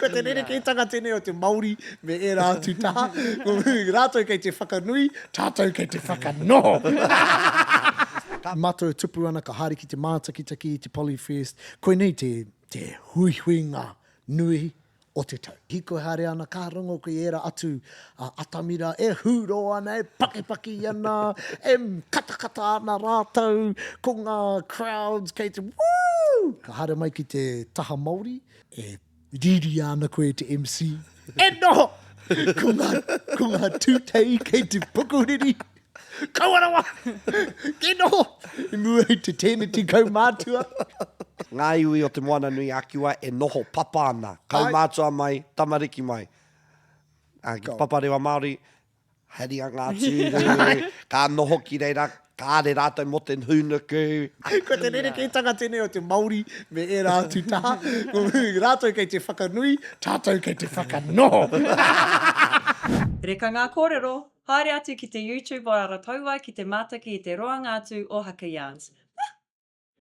Ko te rerekētanga tēnei o te Māori me ērā atu taha. Ko rātou kei te whakanui, tātou kei te whakanoho. Mātou e tupu ana ka haere ki te mātakitaki i te Polyfest, koinei te, te huihuinga nui o te tau. Hīkoi haere ana, ka rongo koe i ērā atu atamira e hūrō ana, e pakipaki ana, e katakata ana rātou, ko ngā crowds kei te woo! Ka haere mai ki te taha Māori, e rīria ana koe e te MC, e noho! Ko ngā, ko ngā tūtei kei te pukuriri. Kaua rawa! Ki noho! I mua i te tēneti kaumātua. Ngā iwi o Te Moana-nui-a-Kiwa e noho papa ana, kaumātua mai, tamariki mai. Ā, ki te paparewa Māori, haria ngā tūru, ka noho ki reira, kāre rātou mō te hūnuku. Ko te rerekētanga tēnei o te Māori me ērā atu taha, ko rātou kei te whakanui, tātou kei te whakanoho. Reka ngā kōrero! Haere atu ki te YouTube o Arataua ki te mātaki i te roanga atu o Haka Yarns.